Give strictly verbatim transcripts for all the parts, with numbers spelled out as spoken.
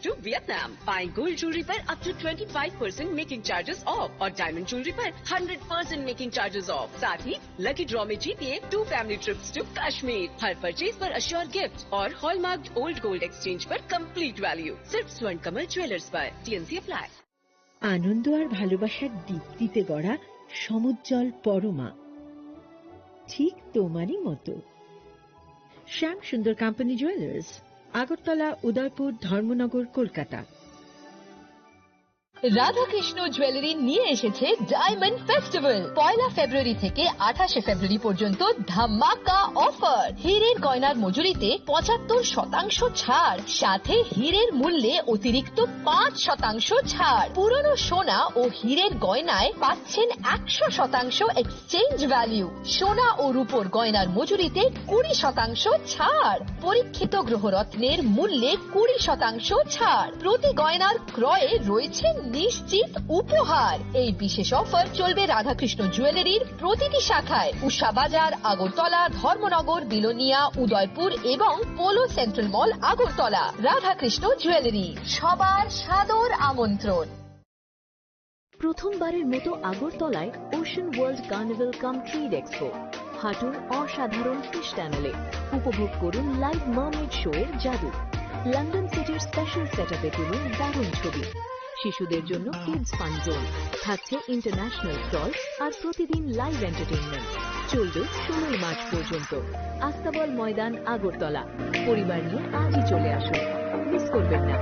to Vietnam. Buying gold jewelry पर up to twenty five percent making charges off और diamond jewelry पर hundred percent making charges off। साथ ही lucky draw में जीतिए two family trips to Kashmir। हर purchase पर assure gift और हॉलमार्क्ड ओल्ड गोल्ड एक्सचेंज पर कंप्लीट वैल्यू। सिर्फ स्वर्ण कमल ज्वेलर्स पर। TNC apply. আনন্দ আর ভালোবাসার দীপ্তিতে গড়া সমুজ্জ্বল পরমা, ঠিক তোমারই মতো। শ্যাম সুন্দর কোম্পানি জুয়েলার্স, আগরতলা, উদয়পুর, ধর্মনগর, কলকাতা। রাধাকৃষ্ণ জুয়েলারি নিয়ে এসেছে ডায়মন্ড ফেস্টিভ্যাল। পয়লা ফেব্রুয়ারি থেকে আঠাশে ফেব্রুয়ারি পর্যন্ত ধামাকা অফার। হীরের গয়নার মজুরিতে পঁচাত্তর শতাংশ ছাড়, সাথে হীরের মূল্যে অতিরিক্ত পাঁচ শতাংশ ছাড়। পুরনো সোনা ও হীরের গয়নায় পাচ্ছেন একশো শতাংশ এক্সচেঞ্জ ভ্যালু। সোনা ও রূপোর গয়নার মজুরিতে কুড়ি শতাংশ ছাড়। পরীক্ষিত গ্রহরত্নের মূল্যে কুড়ি শতাংশ ছাড়। প্রতি গয়নার ক্রয়ে রয়েছে নিশ্চিত উপহার। এই বিশেষ অফার চলবে রাধাকৃষ্ণ জুয়েলারির প্রতিটি শাখায়, উষা বাজার, আগরতলা, ধর্মনগর, বিলোনিয়া, উদয়পুর এবং পোলো সেন্ট্রাল মল, আগরতলা। রাধাকৃষ্ণ জুয়েলারি, সবার সাদর আমন্ত্রণ। প্রথমবারের মতো আগরতলায় ওশান ওয়ার্ল্ড কার্নিভাল কাম ট্রেড এক্সপো। হাঁটুন অসাধারণ ফিশ টানেলে, উপভোগ করুন লাইভ মার্মেড শো এর জাদু। লন্ডন সিটির স্পেশাল সেটআপে তুলুন দারুণ ছবি। শিশুদের জন্য কিডস ফান জোন, থাকছে ইন্টারন্যাশনাল স্টল আর প্রতিদিন লাইভ এন্টারটেইনমেন্ট। চলবে ষোলোই মার্চ পর্যন্ত। আস্তাবল ময়দান, আগরতলা। পরিবার নিয়ে আজই চলে আসুন, মিস করবেন না।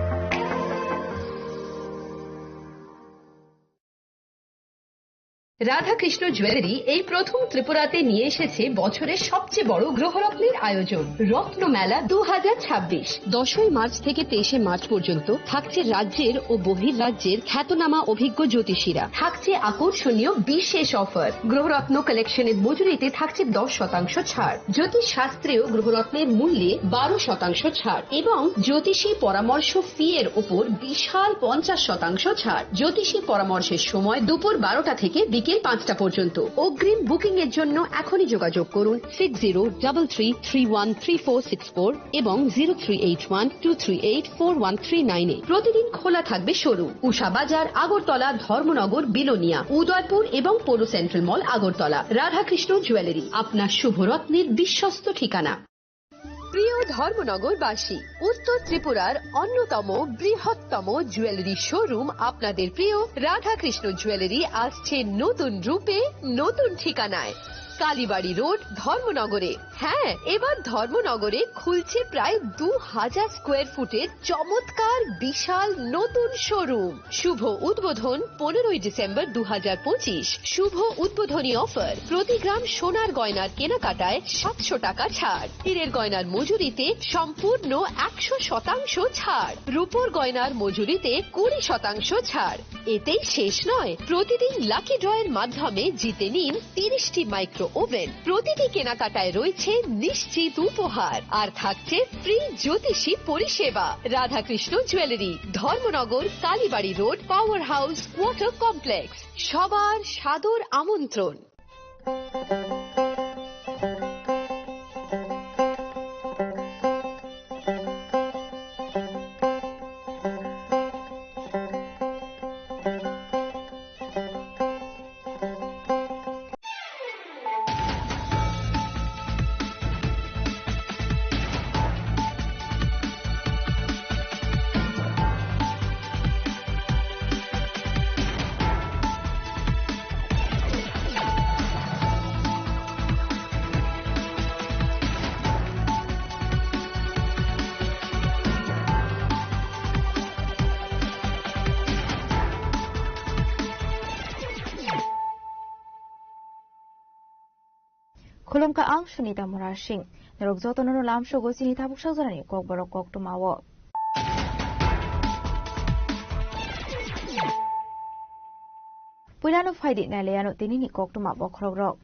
রাধাকৃষ্ণ জুয়েলারি এই প্রথম ত্রিপুরাতে নিয়ে এসেছে বছরের সবচেয়ে বড় গ্রহরত্নের আয়োজন, রত্নমেলা দু হাজার ছাব্বিশ। দশই মার্চ থেকে তেইশে মার্চ পর্যন্ত থাকছে রাজ্যের ও বহির্রাজ্যের খ্যাতনামা অভিজ্ঞ জ্যোতিষীরা। থাকছে আকর্ষণীয় বিশেষ অফার। গ্রহরত্ন কালেকশনের মজুরিতে থাকছে দশ শতাংশ ছাড়। জ্যোতিষ শাস্ত্রেও গ্রহরত্নের মূল্যে বারো শতাংশ ছাড় এবং জ্যোতিষী পরামর্শ ফি এর ওপর বিশাল পঞ্চাশ শতাংশ ছাড়। জ্যোতিষী পরামর্শের সময় দুপুর বারোটা থেকে বিকেল পাঁচটা পর্যন্ত। অগ্রিম বুকিং এর জন্য এখনই যোগাযোগ করুন six zero double three three one three four six four এবং zero three eight one two three eight four one three nine এ। প্রতিদিন খোলা থাকবে শোরুম। উষা বাজার, আগরতলা, ধর্মনগর, বিলোনিয়া, উদয়পুর এবং পৌর সেন্ট্রাল মল, আগরতলা। রাধাকৃষ্ণ জুয়েলারি, আপনার শুভরত্নের বিশ্বস্ত ঠিকানা। প্রিয় ধর্মনগরবাসী, উত্তর ত্রিপুরার অন্যতম বৃহত্তম জুয়েলারি শোরুম আপনাদের প্রিয় রাধাকৃষ্ণ জুয়েলারি আসছে নতুন রূপে, নতুন ঠিকানায়। কালীবাড়ি রোড, ধর্মনগরে। হ্যাঁ, এবার ধর্মনগরে খুলছে প্রায় দু হাজার স্কোয়ার ফুটের চমৎকার বিশাল নতুন শোরুম। শুভ উদ্বোধন পনেরোই ডিসেম্বর দু হাজার পঁচিশ। শুভ উদ্বোধনী অফার, প্রতি গ্রাম সোনার গয়নার কেনাকাটায় সাতশো টাকা ছাড়। হীরের গয়নার মজুরিতে সম্পূর্ণ একশো শতাংশ ছাড়। রূপোর গয়নার মজুরিতে কুড়ি শতাংশ ছাড়। এতেই শেষ নয়, প্রতিদিন লাকি ড্রয়ের মাধ্যমে জিতে নিন তিরিশটি মাইক্রো ওভেন। প্রতিটি কেনাকাটায় রয়েছে নিশ্চিত উপহার, আর থাকছে ফ্রি জ্যোতিষী পরিষেবা। Radhakrishna jewellery, Dharmanagar, Kalibari road, power house, water complex. সবার সাদর আমন্ত্রণ। Khulumkha ang Sunita Murasing. Norok jotono no lamsogo chini tabuk sajorani kokborok koktwmao. Puilano phaidi nailaiano tinini koktwma bokhorokrok.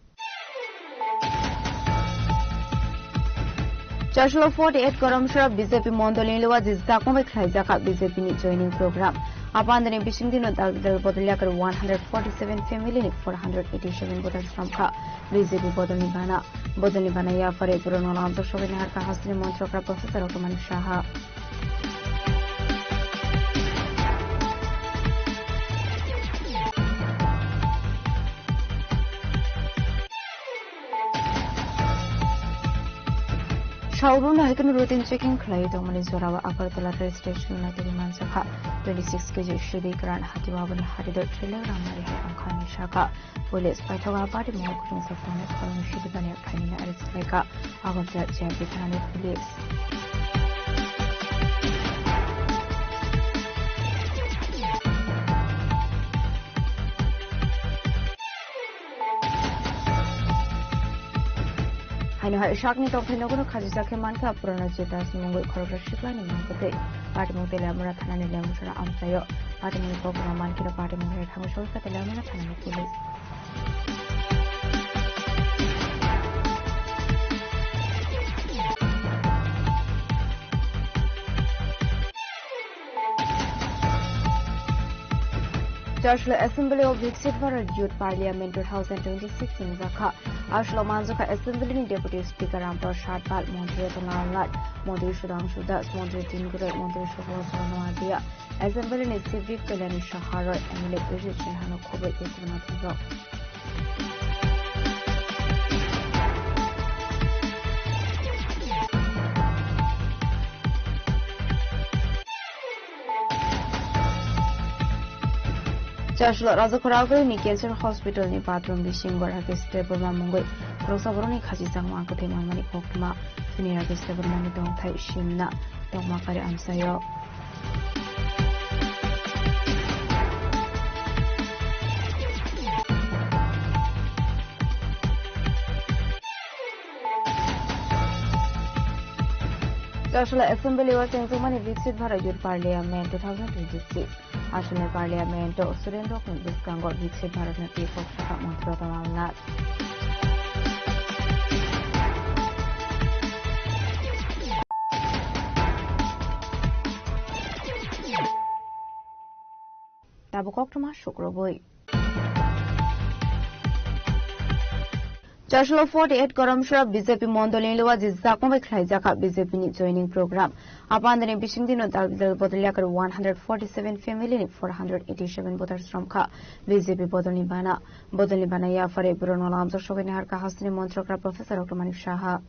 Charshlo forty eight Karamsora B J P mondolni luwa jis dakmai khlaijak B J P ni joining program. Apandani bisingtwi no dal dal bodol yakar one hundred forty seven family ni four hundred eighty seven voter samkha B J P bodolni bana. Bodolni bana yaphare jora no lamjak sobaini harkha hasteni montrokra Professor Rotoman Saha. Saurokno hai kheno routine checking khlaiwi tongmani jorao Agartala rail station naitugwi manjakha. Twenty six K G sidi kwran hati o aboni hati do threlek rang mari hai ongkha hinwi sakha. Police paithago a party mungwi khulumjak tongnai khoroknwi sidi baniya khlainani arrest khlaikha Agartala G R P thanani police. Haino hai sakni tongthai nogono khajijak khe mankha Purana Jettas mungwi khoroksa siklani mangpatwi. Patimung Teliamura thanani Lemsora amchaio. Patimungni kokrok mankhe patimung hai thango soi kha Teliamura thanani police. Chashla Assembly of Viksit Bharat Youth Parliament two thousand twenty-six wngjakha. Aswlo manjakha Assembly ni Deputy Speaker Ram Prasad Pal, Montri Ratan Lal Nath, Montri Sudhanshu Das, Montri Tin Guroi, Montri Subhash Chandra Noatia, Assembly ni Chief Whip Kalyani Saha Roy, M L A Bijit Sinha no khoboi tei kwbangma thumrok. Chashla Rajakhor Agri ni Cancer Hospital ni bathroom bising gorha khe step rwma mungwi khoroksa borokni khachijak mankha tei manmani koktwma sini ragwi step rwmani tongthai simna tongma kari amchaio. Chashla Assembly o chengjakmani Viksit Bharat Youth Parliament two thousand twenty-six. Aswlni Parliament o Surendra Kung bwskango Viksit Bharat ni twi kok sakha Montri Ratan Lal Nath. Tabuk koktwma sukrubwi. Chashla forty-eight Karamsora B J P mondolni luwa jijak mungwi khlaijakha B J P ni joining program. Apandani bisingtwi no dal bidal bodol yakar one hundred forty-seven family ni four hundred eighty-seven voters romkha B J P bodolni bana. Bodolni bana yaphare borokno lamjak sogwini harkha hasteni montrokra Professor Doctor Manik Saha.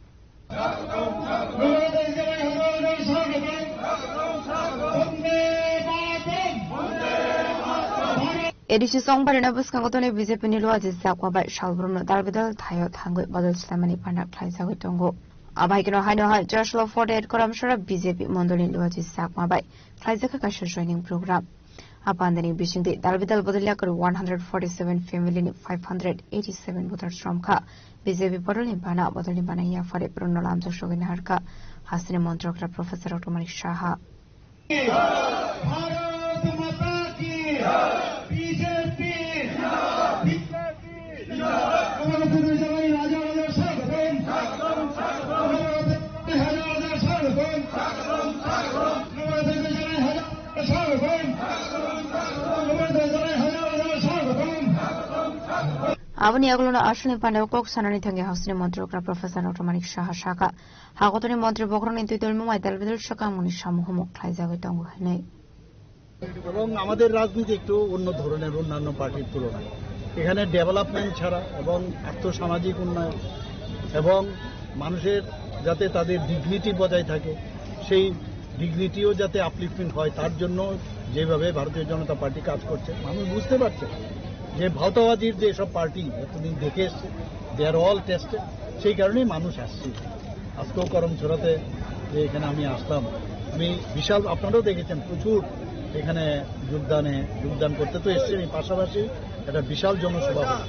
A D C songbarina bwskango tonwi B J P ni luwa jijak bai salbrumno dal bidal thaio thangwi bodol swlaimani panda khlaijagwi tongo. Abai keno haino hai Chashla forty-eight Karamsora B J P mondolni luwa jijak bai khlaijakha kaisa joining program. Apandani bisingtwi dal bidal bodol yakar one hundred forty-seven family ni five hundred eighty-seven voters romkha. B J P bodolni bana, bodolni bana yaphare borokno lamjak sogwini harkha hasteni montrokra Professor Doctor Manik Saha. Bharat माता की, B J P, B J P, नवरत्न जवाई राजा राजा स्वागतम। नवरत्न राजा राजा स्वागतम। नवरत्न जवाई राजा राजा स्वागतम। नवरत्न जवाई राजा राजा स्वागतम। Aboni yagulono aswlni pandao kok sanani thangwi hasteni montrokra Professor Doctor Manik Saha sakha. Hakotorni montri bokhorokni twidul mung bai dal bidal swkangmungni samung humung khlaijagwi tongo hinwi. এবং আমাদের রাজনীতি একটু অন্য ধরনের অন্যান্য পার্টির তুলনায়। এখানে ডেভেলপমেন্ট ছাড়া এবং আর্থসামাজিক উন্নয়ন এবং মানুষের যাতে তাদের ডিগনিটি বজায় থাকে, সেই ডিগনিটিও যাতে আপলিফমেন্ট হয়, তার জন্য যেভাবে ভারতীয় জনতা পার্টি কাজ করছে, মানুষ বুঝতে পারছে যে ভাওতাবাজির যে সব পার্টি এতদিন দেখে এসছে, they are all tested, সেই কারণেই মানুষ আসছে। আজকেও করমছড়াতে যে এখানে আমি আসলাম, আমি বিশাল, আপনারাও দেখেছেন, প্রচুর এখানে যোগদানে, যোগদান করতে তো এসছেন, এই পাশাপাশি একটা বিশাল জনসভা হলো।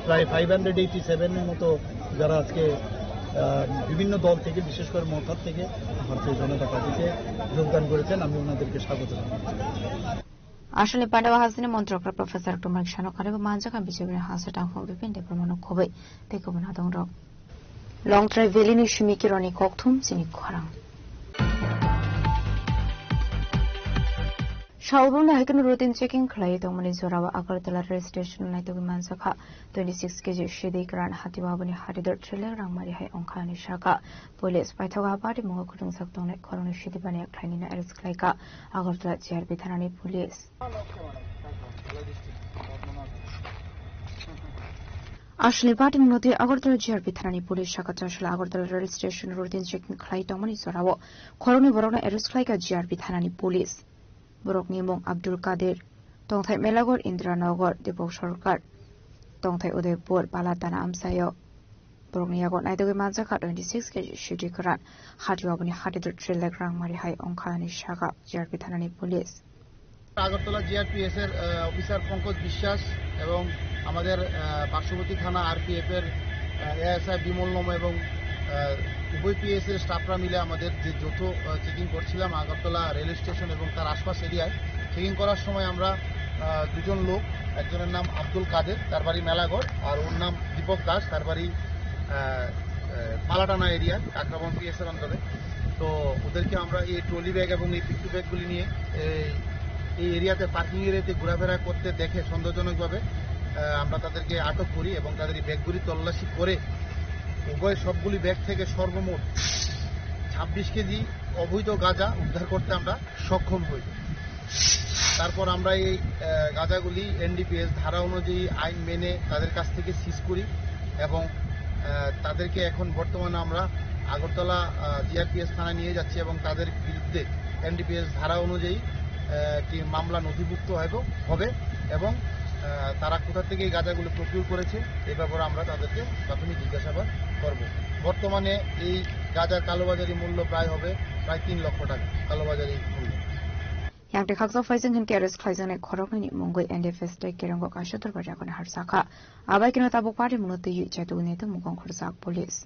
প্রায় ফাইভ হান্ড্রেড এইটি সেভেনের মতো যারা আজকে, আহ, বিভিন্ন দল থেকে, বিশেষ করে মথার থেকে ভারতীয় জনতা পার্টিতে যোগদান করেছেন, আমি ওনাদেরকে স্বাগত জানাই। Aswlni pandao hasteni montrokra Professor Doctor Manik Saha no karibo manjakha B J P ni hasteni tangphung Bipin Debbarma no khoboi tei kubun hadongrok. Longtrai Valley ni simi kironi kokthum chini khorang. Saurokno hai kheno routine checking khlaiwi tongmani jorao Agartala rail station naitugwi manjakha. Twenty six K G sidi kwran hati o aboni hati do threlek rang mari hai ongkha hinwi sakha. Police paithago a party mungwi khulumjak tongnai khoroknwi sidi baniya khlainani arrest khlaikha Agartala G R P thanani police. Aswlni patimungno twi Agartala G R P thanani police saka chasla Agartala rail station routine checking khlai tongmani jorao khoroknwi borokno arrest khlaikha G R P thanani police. Borokni mung Abdul Kadir, tongthai Melagar Indranagar, Deepak Sarkar, tongthai Udaipur, Palatana amchaio. Borokni yago naitugwi manjakha twenty six K G sidi kwran. Hatio aboni hati dot three lakh rang mari hai ongkha hinwi saka G R P thanani police. Agartala GRPS এর, আহ, অফিসার পঙ্কজ বিশ্বাস এবং আমাদের, আহ, পার্শ্ববর্তী থানা আরপিএফ এর, আহ, এএসআই বিমল নম এবং, আহ, উভয় পিএস এর স্টাফরা মিলে আমাদের যে যৌথ, আহ, চেকিং করছিলাম আগরতলা রেল স্টেশন এবং তার আশপাশ এরিয়ায়, চেকিং করার সময় আমরা, আহ, দুজন লোক, একজনের নাম আব্দুল কাদের, তার বাড়ি মেলাগড়, আর ওর নাম দীপক দাস, তার বাড়ি, আহ, আহ, পালাটানা এরিয়া, কাকরাবন পিএস এর আন্ডারে। তো ওদেরকে আমরা এই ট্রলি ব্যাগ এবং এই পিকু ব্যাগগুলি নিয়ে এই, এই এরিয়াতে, পার্কিং এরিয়াতে ঘোরাফেরা করতে দেখে সন্দেহজনকভাবে, আহ, আমরা তাদেরকে আটক করি এবং তাদের এই ব্যাগগুলি তল্লাশি করে উভয় সবগুলি ব্যাগ থেকে সর্বমোট ছাব্বিশ কেজি অবৈধ গাঁজা উদ্ধার করতে আমরা সক্ষম হই। তারপর আমরা এই, আহ, গাঁজাগুলি এনডিপিএস ধারা অনুযায়ী আইন মেনে তাদের কাছ থেকে সিজ করি এবং, আহ, তাদেরকে এখন বর্তমানে আমরা আগরতলা, আহ, জিআরপিএস থানায় নিয়ে যাচ্ছি এবং তাদের বিরুদ্ধে এনডিপিএস ধারা অনুযায়ী, আহ, একটি মামলা নথিভুক্ত হবে, হবে এবং, আহ, তারা কোথা থেকে এই গাঁজাগুলো প্রকিউর করেছে এ ব্যাপারে আমরা তাদেরকে প্রাথমিক জিজ্ঞাসাবাদ করব। বর্তমানে এই গাঁজার কালোবাজারি মূল্য প্রায় হবে প্রায় তিন লক্ষ টাকা কালোবাজারি মূল্য। Yang tei khaksa phaising hinkhe arrest khlaijaknai khoroknwini mungwi N D F S tei Kerongo kaisa dorbar yakoni harjakha. Abai kheno tabuk patimungno twiwi chaitugwi naitugmung khorjak police.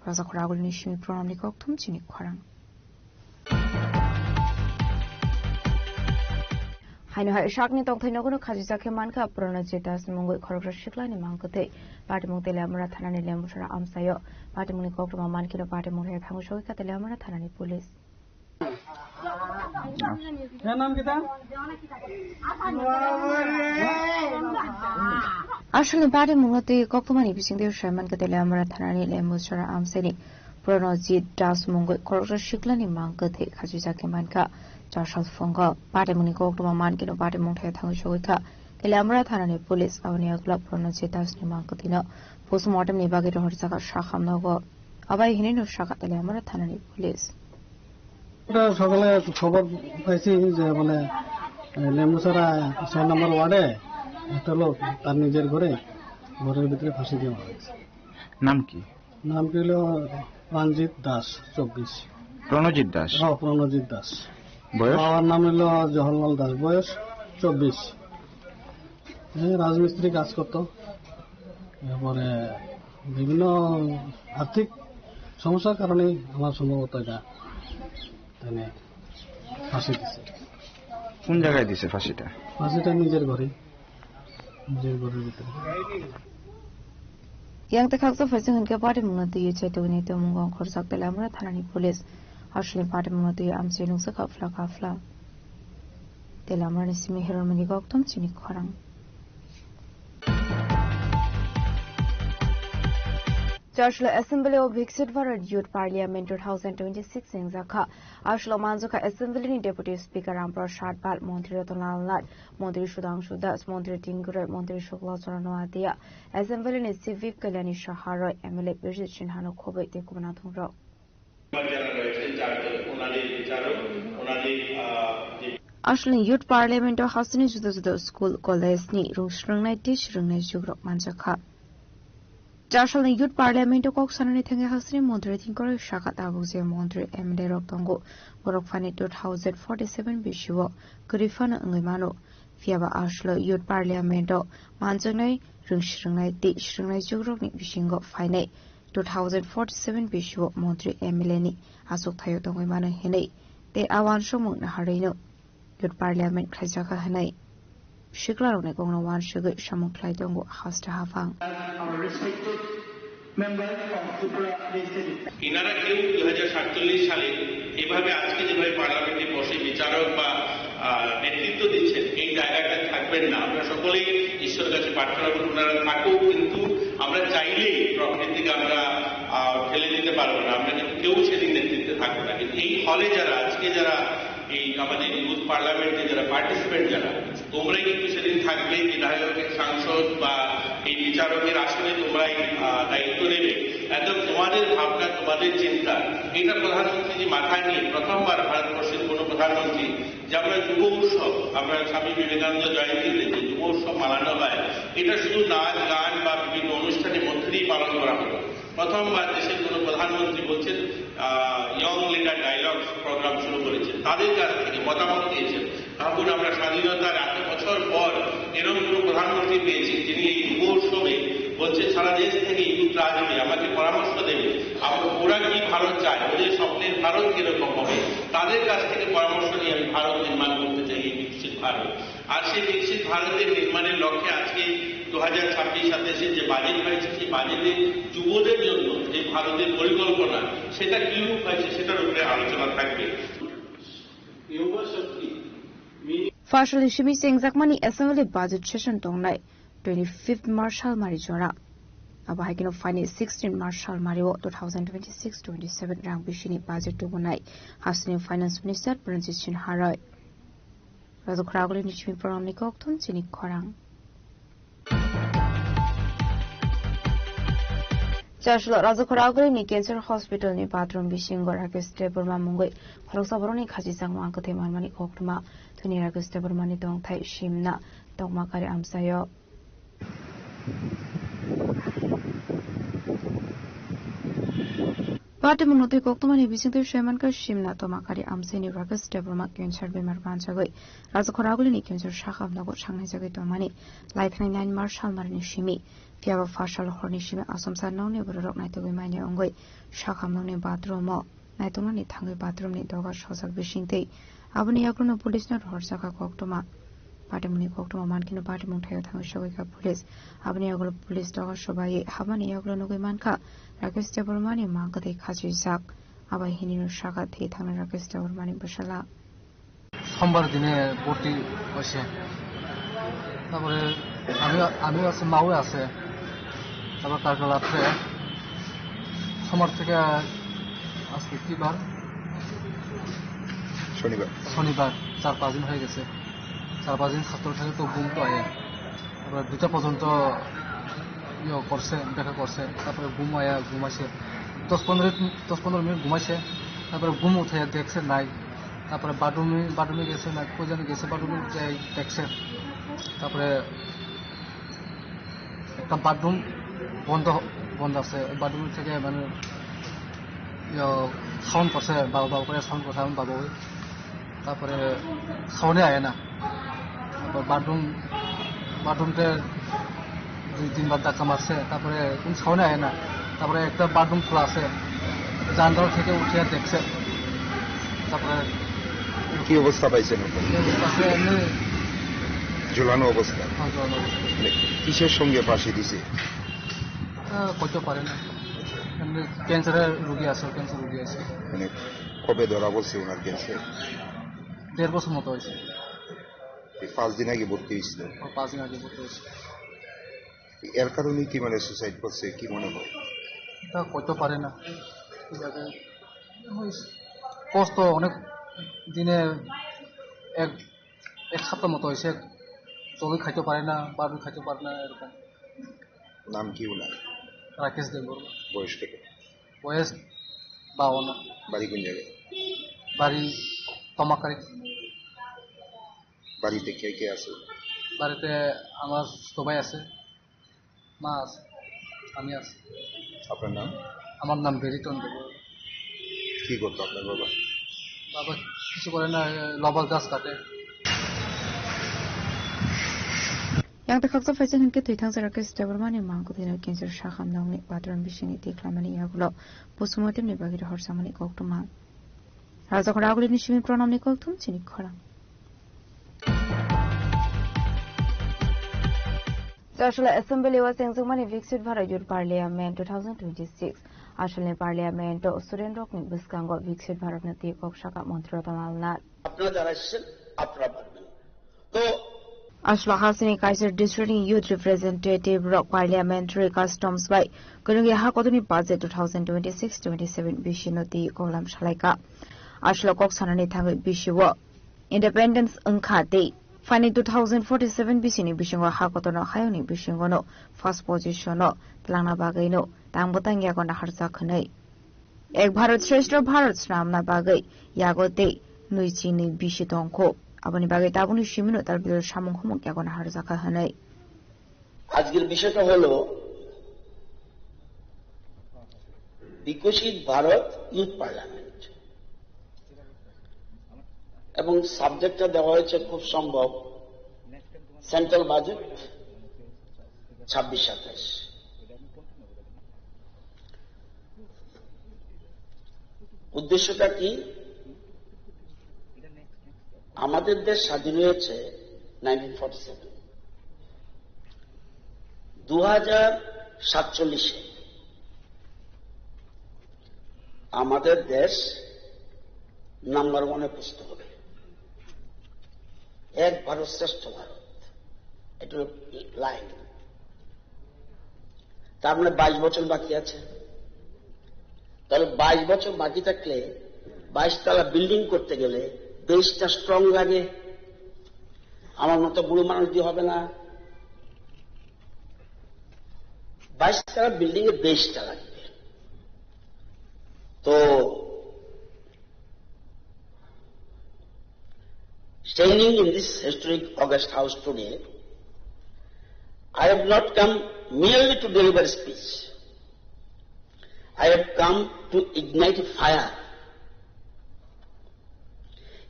Raja Khoragulni simi Pranamni kokthum chini khorang. Haino hai sakni tongthai nogono khajijak khe mankha Pranajit Das mungwi khoroksa siklani mang kwtwi. Patimung Teliamura thanani Lembusara amchaio. Patimungni koktwma mankheno patimung rwya thangwi sogwi kha Teliamura thanani police. Aswlni patimungno twi koktwmani bisingtwi saiman khe Teliamura thanani Lembusara amchaini Pranajit Das mungwi khoroksa siklani mang kwtwi khajijak khe mankha. Chasal phungo patimungni koktwma mankheno patimung thaya thangwi sogwi kha Teliamura thanani police. Aboni yagulo Pranajit Dasni mang kwtwino postmortemni bagwi rohorjakha sakhamnogo. Abai hinwi no sakha Teliamura thanani police. এটা সকালে খবর পাইছি যে বলে, এ, লেম্বুছড়া ছয় নম্বর ওয়ার্ডে একটা লোক তার নিজের ঘরে, ঘরের ভিতরে ফাঁসি দেওয়া হয়েছে। নাম কি? নাম কি হলো রঞ্জিত দাস, চব্বিশ। প্রণজিৎ দাস? হ্যাঁ, প্রণজিৎ দাস। বয়স? বাবার নাম হলো জওহরলাল দাস, বয়স চব্বিশ। এই রাজমিস্ত্রি কাজ করতো, এরপরে বিভিন্ন আর্থিক সমস্যার কারণে আমার সম্ভবত এটা, মানে, ফাঁসি দিছে। কোন জায়গায় দিছে ফাঁসিটা? ফাঁসিটা নিজের ঘরে, নিজের ঘরের ভিতরে। Yang tei khaksa phaising hinkhe patimungno twiwi chaitugwi naitugmung khorjak Teliamura thanani police. Aswlni patimungno twiwi amchai nukjakha phla ka phla. Teliamurani simi Heromani kokthum chini khorang. Chasla Assembly o Viksit Bharat Youth Parliament two thousand twenty-six wngjakha. Aswlo manjakha Assembly ni Deputy Speaker Ram Prasad Pal, Montri Ratan Lal Nath, Montri Sudhangshu Das, Montri Tinku Roy, Montri Shukla Chandra Noatia, Assembly ni Chief Whip Kalyani Saha Roy, M L A Birjit Sinha no khobwi tei kubuna thungrok. Aswlni Youth Parliament o hasteni juda juda school, college ni rung swrwngnai tei swrwngnai jugrok manjakha. Chasalni Youth Parliament o kok sanani thangwi hasteni montri thingkoroi sakha tabuk je montri M L A rok tongo, borok phani two thousand forty-seven bisio kwrwi phano wngwi mano. Phiyaba aswlo Youth Parliament o manjaknai rung swrwngnai tei swrwngnai jugrokni bisingo phainai two thousand forty-seven bisio montri M L A ni achuk thaio tongwi mano hinwi tei a uansukmung naharwino Youth Parliament khlaijakha hinwi siklarokni kokno uansugwi samung khlai tongo haste haphang. Our respected member of Tripura Legislative. এনারা কেউ দুই হাজার সাতচল্লিশ সালে এভাবে আজকে যেভাবে পার্লামেন্টে বসে বিচারক বা, আহ, নেতৃত্ব দিচ্ছেন, এই জায়গাটা থাকবেন না। আমরা সকলেই ঈশ্বরের কাছে প্রার্থনা করব ওনারা থাকুক, কিন্তু আমরা চাইলেই প্রকৃতিকে আমরা, আহ, ফেলে দিতে পারবো না। আমরা কিন্তু কেউ সেদিন নেতৃত্বে থাকবো না। কিন্তু এই হলে যারা আজকে, যারা এই আমাদের ইউথ পার্লামেন্টে যারা পার্টিসিপেন্ট যারা, তোমরাই কিন্তু সেদিন থাকবে বিধায়কের, সাংসদ বা এই বিচারকের আসনে তোমরাই, আহ, দায়িত্ব নেবে। একদম তোমাদের ভাবনা, তোমাদের চিন্তা, এটা প্রধানমন্ত্রী যে মাথায় নিয়ে প্রথমবার ভারতবর্ষের কোনো প্রধানমন্ত্রী যে আমরা যুব উৎসব, আমরা স্বামী বিবেকানন্দ জয়ন্তীতে যে যুব উৎসব মানানো হয়, এটা শুধু নাচ গান বা বিভিন্ন অনুষ্ঠানের মধ্যে দিয়েই পালন করা হতো। প্রথমবার দেশের কোনো প্রধানমন্ত্রী বলছেন, আহ, ইয়ং লিডার ডায়ালগ প্রোগ্রাম শুরু করেছেন, তাদের কাছ থেকে মতামত নিয়েছেন। ভাবুন, আমরা স্বাধীনতার এত বছর পর এরকম কোনো প্রধানমন্ত্রী পেয়েছি, যিনি এই যুব উৎসবে বলছেন, সারা দেশ থেকে ইউথরা আসবে, আমাকে পরামর্শ দেবে, আবার ওরা কি ভারত চায়, ওদের স্বপ্নের ভারত কিরকম হবে, তাদের কাছ থেকে পরামর্শ নিয়ে আমি ভারত নির্মাণ করতে চাই, এই বিকশিত ভারত। আর সেই বিকশিত ভারতের নির্মাণের লক্ষ্যে আজকে দু হাজার ছাব্বিশ সাতাশে যে বাজেট হয়েছে, সেই বাজেটে যুবদের জন্য যে ভারতের পরিকল্পনা, সেটা কি রূপ হয়েছে, সেটার উপরে আলোচনা থাকবে। Phasalni simi chengjakmani assembly budget session tongnai twenty-fifth March salmari jora. Abo hai kheno phaini sixteen March salmario two thousand twenty-six twenty-seven rang bisini budget tubunai hasini finance minister Pranjit Sinha roi. Rajakhoragulini simi programni kokthum chini khorang. Chaslo Rajakhoragulini Cancer Hospital ni bathroom bisingo Rakesh Debbarma mungwi khoroksa borokni khachijak mangkwthwi manmani koktwma thwini Rakesh Debbarmani tongthai simna tongma kari amchaio. Patimungno twi koktwmani bisingtwi swimangkha simna tongma kari amchaini Rakesh Debbarma cancer bemar banjagwi Rajakhoragulini cancer sakha blogo sangnai jagwi tongmani laithanai nine March salmarini simi. Phiyaba phasal horni simi asomsa nokni bororok naitugwi manya wngwi sakha nokni bathroom-o naituknani thangwi bathroom-ni dogar sojak bisingtwi. Aboni yagulono police-no rohorjakha koktwma. Patimungni koktwma mankheno patimung thaio thangwi sogwikha police. Aboni yagulo police dogar sobai habmani yagulo nugwi mankha Rakesh Debbarmani mangkwthwi khachijak. Abai hinino sakha thwi thangnai Rakesh Debbarmani bwsala. সোমবার দিনে ভর্তি হয়েছে। তারপরে আমি, আমিও আছে, মাও আছে। তারপর কালকে রাত্রে, সোমবার থেকে আজকে কি বার? শনিবার। শনিবার, চার পাঁচ দিন হয়ে গেছে। চার পাঁচ দিন ছাত্র থাকে তো ঘুম তো আয়। তারপরে দুটা পর্যন্ত ইয়ে করছে, দেখা করছে। তারপরে ঘুম আয়া, ঘুমাইছে। দশ পনেরো, দশ পনেরো মিনিট ঘুমাইছে। তারপরে ঘুম উঠে দেখছে নাই। তারপরে বাথরুমে, বাথরুমে গেছে না, কই জানি গেছে, বাথরুমে যাই দেখছে। তারপরে একটা বাথরুম বন্ধ, বন্ধ আছে। ওই বাথরুম থেকে মানে, ইয়ে, সাউন্ড করছে, বাবা, বাবা করে সাউন্ড করছে, আমি বাবা ওই। তারপরে সাউন্ডে আয় না। তারপর বাথরুম, বাথরুমটা দুই তিনবার ধাক্কা মারছে, তারপরে কোন সাউন্ডে আয় না। তারপরে একটা বাথরুম খোলা আছে, জানালা থেকে উঠে দেখছে। তারপরে কি অবস্থা পাইছেন আপনারা? এই অবস্থা আছে এমনি। ঝুলানো অবস্থা? হ্যাঁ, ঝুলানো অবস্থা। মানে কিসের সঙ্গে ফাঁসি দিছে? তা কইতে পারে না। এমনি ক্যান্সারের রোগী আছে, ক্যান্সার রোগী আছে। মানে কবে ধরা পড়ছে ওনার ক্যান্সার? দেড় বছর মতো হয়েছে। এই পাঁচ দিন আগে ভর্তি হয়েছিল। ও, পাঁচ দিন আগে ভর্তি হয়েছে। এর কারণে কি মানে সুসাইড করছে, কি মনে হয়? তা কইতে পারে না। ঠিক আছে। ওই কষ্ট অনেক দিনে এক, এক সপ্তাহ মতো হয়েছে। জলদি খাইতে পারে না, বারবার খাইতে পারে না, এরকম। নাম কি ওনার? রাকেশ দেববর্মা। বয়স কত? বয়স বাউন্ন। বাড়ি কোন জায়গায়? বাড়ি তমাকারি। বাড়িতে কে কে আছে? বাড়িতে আমার সবাই আছে, মা আছে, আমি আছি। আপনার নাম? আমার নাম বেরিটন দেব। কি করতো আপনার বাবা? বাবা কিছু করে না, লবল গাছ কাটে। Yang ta khaksa phaisa hinkhe twi thangsa Rakesh Debbarmani mangkwthwino cancer sakhamnokni bathroom bisingni twi khlaimani yagulo postmortemni bagwi rohorjakmani koktwma. Rajakhoragulini simi Pranamni kokthum chini khorang. Chasla Assembly o chengjakmani Viksit Bharat Youth Parliament two thousand twenty-six. Asalni Parliament o student rokni bwskango Viksit Bharat no twi kok saka Montri Ratan Lal Nath. আপনারা যারা এসেছেন, আপনারা পারবেন। তো Aswla hasini kaisa district ni youth representative rok parliamentary customs bai kwrwngwi ha kotorni budget two thousand twenty-six twenty-seven bisino twi koklam salaikha. Aswla kok sanani thangwi bisio independence wngkha tei Phaini two thousand forty-seven bisini bisingo ha kotorno hayungni bisingono first positionno twlangna bagwino tangbo tangya gona harjak hwnwi. Ek Bharat Shreshtha Bharat swnamna bagwi yago tei nwi chini bisi tongkho. Aboni bagwi tabukni simino tal bidal samung humung yagona harjakha hwnwi. আজকের বিষয়টা হলো বিকশিত Bharat youth parliament, এবং সাবজেক্টটা দেওয়া হয়েছে খুব সম্ভব সেন্ট্রাল বাজেট ছাব্বিশ সাতাশ। উদ্দেশ্যটা কি? আমাদের দেশ স্বাধীন হয়েছে নাইনটিন ফর্টি সেভেন, দু হাজার সাতচল্লিশে আমাদের দেশ নাম্বার ওয়ানে পৌঁছতে হবে। এক ভারত শ্রেষ্ঠ ভারত, এটা লাইন। তার মানে বাইশ বছর বাকি আছে। তাহলে বাইশ বছর বাকি থাকলে বাইশ তলা বিল্ডিং করতে গেলে বেসটা স্ট্রং লাগে। আমার মতো বুড়ো মানুষ দিয়ে হবে না। বাইশ তলা বিল্ডিং এর বেসটা লাগবে। তো Standing in this historic August House today, I have not come merely to deliver speech. I have come to ignite a fire,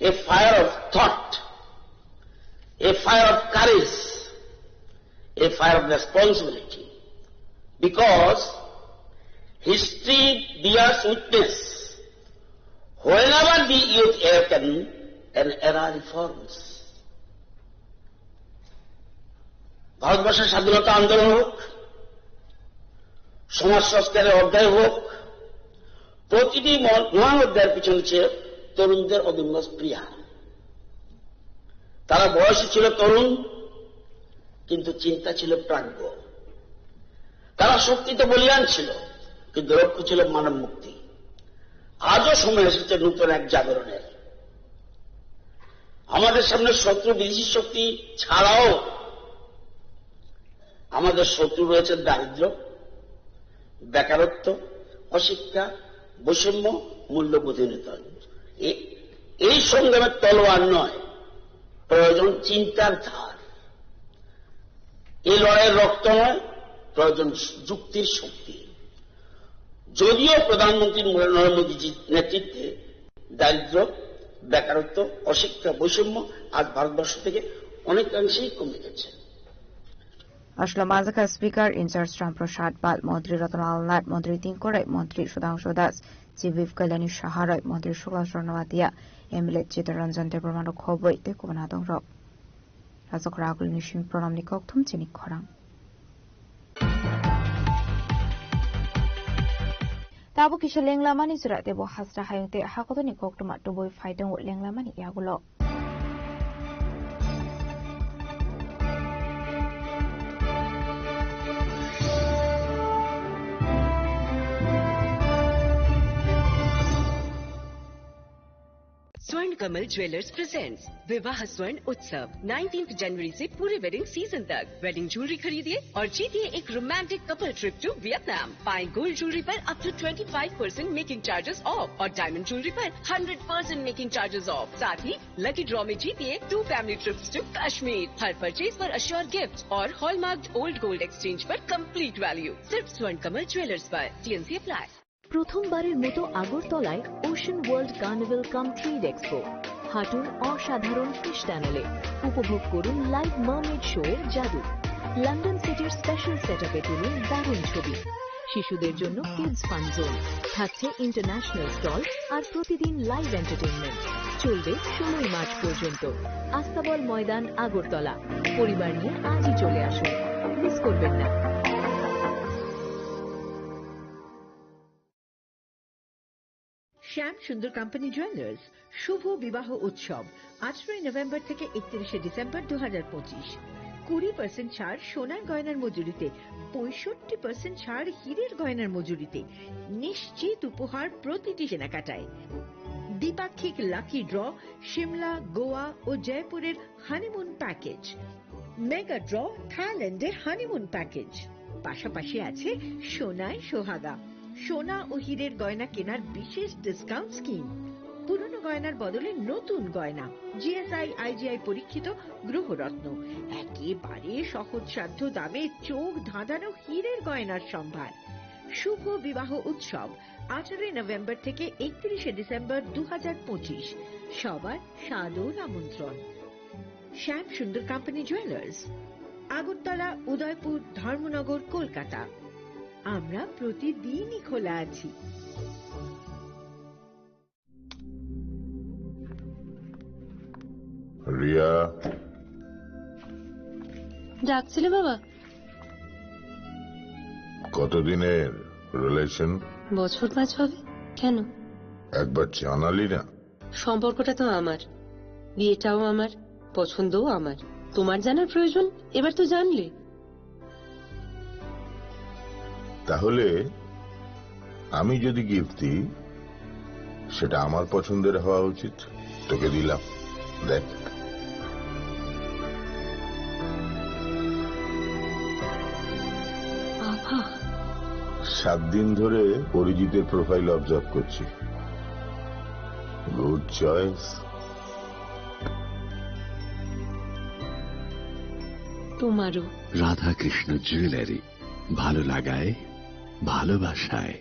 a fire of thought, a fire of courage, a fire of responsibility. Because history bears witness, whenever the youth awaken, an era reforms. ভারতবর্ষের স্বাধীনতা আন্দোলন হোক, সমাজ সংস্কারের অধ্যায় হোক, প্রতিটি মহা-, মহান অধ্যায়ের পিছনে ছিল তরুণদের অদম্য স্পৃহা। তারা বয়সে ছিল তরুণ, কিন্তু চিন্তা ছিল প্রাজ্ঞ। তারা শক্তিতে বলীয়ান ছিল, কিন্তু লক্ষ্য ছিল মানব মুক্তি। আজও সময় এসেছে নতুন এক জাগরণের। আমাদের সামনে শত্রু বিদেশি শক্তি ছাড়াও আমাদের শত্রু রয়েছে দারিদ্র্য, বেকারত্ব, অশিক্ষা, বৈষম্য, মূল্যবোধহীনতা। এ-, এই সংগ্রামের তলোয়ার নয়, প্রয়োজন চিন্তার ধার। এই লড়াইয়ের রক্ত নয়, প্রয়োজন যুক্তির শক্তি। যদিও প্রধানমন্ত্রী নরেন্দ্র মোদীজির নেতৃত্বে দারিদ্র্য, বেকারত্ব, অশিক্ষা, বৈষম্য আজ ভারতবর্ষ থেকে অনেকাংশেই কমে গেছে। Aslo manjakha Speaker in charge Ram Prasad Pal, Montri Ratan Lal Nath, Montri Tingkorai, Montri Sudhangshu Das, Chief Whip Kalyani Saharai, Montri Shukla Chorno Atia, M L A Chittaranjan Debbarma rok khobwi tei kubun adongrok. Rajok Ragul ni simi program ni kokthum chini khorang. Tabuk kisa lenglamani jora tebo hasra hayung tei hakotorni koktwma tubui phai tongo lenglamani yagulo. स्वर्ण Kamal jewellers presents विवाह स्वर्ण उत्सव, नाइनटीन्थ जनवरी से पूरे wedding season तक। Wedding jewellery खरीदिए और जीतिए एक romantic couple trip to Vietnam. पाएं गोल्ड ज्वेलरी पर up to twenty five percent making charges off और डायमंड ज्वेलरी पर hundred percent making charges off. साथ ही लकी ड्रॉ में जीतिए two family trips to Kashmir. हर परचेज पर अश्योर गिफ्ट और हॉलमार्क्ड ओल्ड गोल्ड एक्सचेंज पर कंप्लीट वैल्यू। सिर्फ स्वर्ण कमल ज्वेलर्स पर। TNC apply. প্রথমবারের মতো আগরতলায় ওশান ওয়ার্ল্ড কার্নিভাল কাম থ্রিল এক্সপো। হাঁটুন অসাধারণ ফিশ টানেলে, উপভোগ করুন লাইভ মার্মেড শো এর জাদু। লন্ডন সিটির স্পেশাল সেটআপে তুলুন দারুণ ছবি। শিশুদের জন্য কিডস ফান জোন, থাকছে ইন্টারন্যাশনাল স্টল আর প্রতিদিন লাইভ এন্টারটেইনমেন্ট। চলবে ষোলোই মার্চ পর্যন্ত। আস্তাবল ময়দান, আগরতলা। পরিবার নিয়ে আজই চলে আসুন, মিস করবেন না। শ্যাম সুন্দর কোম্পানি জুয়েলার্স শুভ বিবাহ উৎসব আঠারোই নভেম্বর থেকে একত্রিশে ডিসেম্বর দু হাজার পঁচিশ। কুড়ি পার্সেন্ট ছাড় সোনার গয়নার মজুরিতে, পঁয়ষট্টি পার্সেন্ট ছাড় হীরের গয়নার মজুরিতে, নিশ্চিত উপহার প্রতিটি কেনাকাটায়। দ্বিপাক্ষিক লাকি ড্র, সিমলা, গোয়া ও জয়পুরের হানিমুন প্যাকেজ, মেগা ড্র, থাইল্যান্ডে হানিমুন প্যাকেজ, পাশাপাশি আছে সোনায় সোহাগা, সোনা ও হীরের গয়না কেনার বিশেষ ডিসকাউন্ট স্কিম, পুরনো গয়নার বদলে নতুন গয়না, জিএসআই আইজিআই পরীক্ষিত গ্রহরত্ন, একেবারে সহজসাধ্য দামে চোখ ধাঁধানো হীরের গয়নার সম্ভার। শুভ বিবাহ উৎসব আঠারোই নভেম্বর থেকে একত্রিশে ডিসেম্বর দু হাজার পঁচিশ। সবার সাদর আমন্ত্রণ। শ্যাম সুন্দর কোম্পানি জুয়েলার্স, আগরতলা, উদয়পুর, ধর্মনগর, কলকাতা। আমরা প্রতিদিনই খোলা আছি। রিয়া। ডাকছিলে বাবা? কতদিনের রিলেশন? বছর পাঁচ হবে। কেন? একবার জানালি না। সম্পর্কটা তো আমার, বিয়েটাও আমার, পছন্দও আমার। তোমার জানার প্রয়োজন, এবার তো জানলে। তাহলে আমি যদি গিফট দিই, সেটা আমার পছন্দের হওয়া উচিত। তোকে দিলাম, দেখ। বাবা। সাত দিন ধরে অরিজিতের প্রোফাইল অবজার্ভ করছি। Good choice. তোমারও। রাধাকৃষ্ণ জুয়েলারি, ভালো লাগায়, ভালোবাসায়।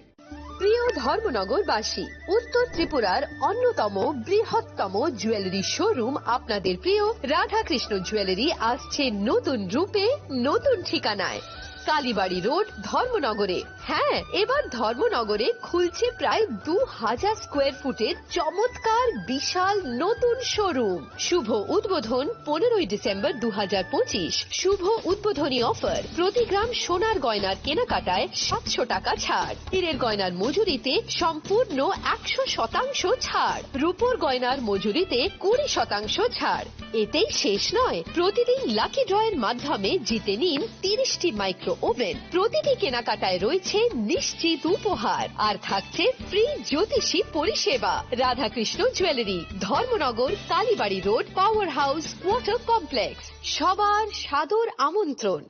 প্রিয় ধর্মনগরবাসী, উত্তর ত্রিপুরার অন্যতম বৃহত্তম জুয়েলারি শোরুম আপনাদের প্রিয় রাধাকৃষ্ণ জুয়েলারি আসছে নতুন রূপে, নতুন ঠিকানায়। কালীবাড়ি রোড, ধর্মনগরে। হ্যাঁ, এবার ধর্মনগরে খুলছে প্রায় দু হাজার স্কোয়ার ফুটের চমৎকার বিশাল নতুন শোরুম। শুভ উদ্বোধন পনেরোই ডিসেম্বর দু হাজার পঁচিশ। শুভ উদ্বোধনী অফার, প্রতি গ্রাম সোনার গয়নার কেনাকাটায় সাতশো টাকা ছাড়, হীরের গয়নার মজুরিতে সম্পূর্ণ একশো শতাংশ ছাড়, রূপোর গয়নার মজুরিতে কুড়ি শতাংশ ছাড়। এতেই শেষ নয়, প্রতিদিন লাকি ড্রয়ের মাধ্যমে জিতে নিন তিরিশটি মাইক্রো ওভেন। প্রতিটি কেনাকাটায় রয়েছে নিশ্চিত উপহার, আর থাকছে ফ্রি জ্যোতিষী পরিষেবা। Radhakrishna jewellery, Dharmanagar, Kalibari road, power house, water complex. সবার সাদর আমন্ত্রণ।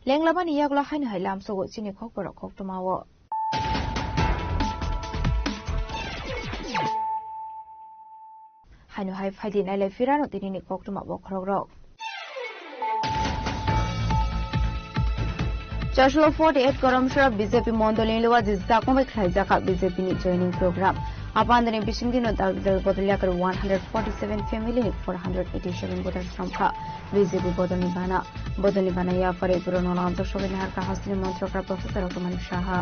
Lenglamani yagulo haino hai lamsogo chini khokborok koktwmao. Haino hai phaidi nailai phirano tinini koktwma bokhorokrok. Chaslo forty eight Karamsora B J P mondolni luwa jisjakma bai khlaijak B J P ni joining program. Apandani bisingtwi no dal dal bodol yakar one hundred forty seven family ni four hundred eighty seven voters romkha. B J P bodolni bana, bodolni bana yaphari puro no lamjak sobai nahar ka hasteni montrokra Professor Kumar Saha.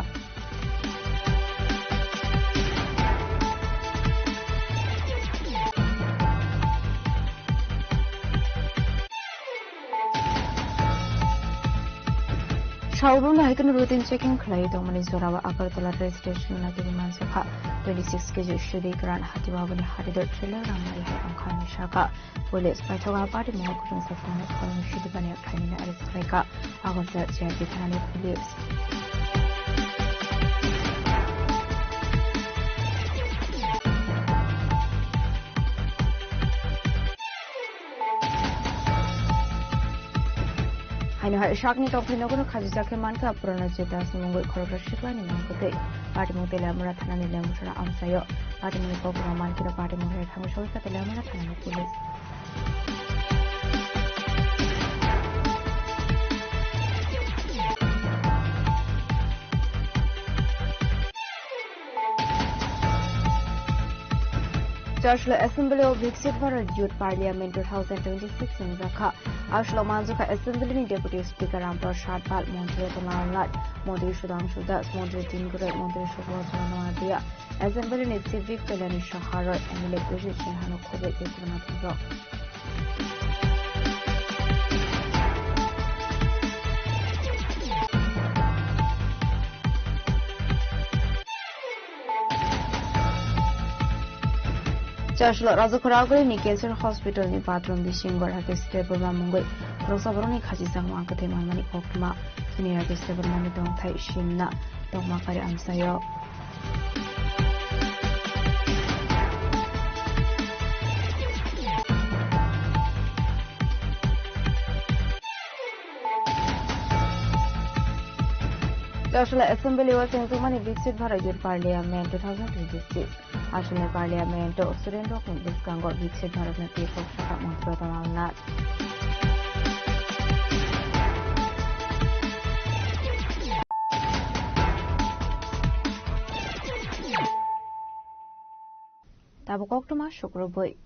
Saurung hai kunu routine checking khlai tongmani jorao Agartala rail station lagini mansukha twenty six K G sudi gran hati babani hati dot trailer rang nai hai wngkha hinwi sakha. Police paithago party mungwi kuchung saphang khorang sidi bani khlainani arrest khlaikha. Agartala J R D thanani police. Haino hai sakni tokni nogono khajijak khe mankha Purana Chetasni mungwi khoroksa siklani mangkutwi. Patimung Teliamura thanani Lembuchara amchaio. Patimungni kokrok mankhe patimung hai thangwi sogwi kha Teliamura thanani police. Chaslo Assembly o Viksit Bharat Youth Parliament two thousand twenty-six wngjakha. Aslo manjukha Assembly ni Deputy Speaker Ram Prasad Pal, Montri Ratan Lal Nath, Montri Sudhanshu Das, Montri Tin Guroi, Montri Subodh Chandra Noatia, Assembly ni Chief Whip Kalyani Saha Roy, M L A Khushi Sinha no khoboi tei kwbangma borok. Chaslo Rajakhoragri ni Cancer Hospital ni bathroom bisingo Rakesh Debbarma mungwi khoroksa borokni khachijak mang kwthwi manmani koktwma. Chini Rakesh Debbarma ni tongthai simna tongma kari amsaio. Chaslo Assembly o chengtwmani Viksit Bharat Youth Parliament two thousand twenty-six. Aswkni Parliament o student rokni bwskango Viksit Bharat ni twi kok sakha Mantri Kamal Nath. Tabuk koktwma sukrubwi.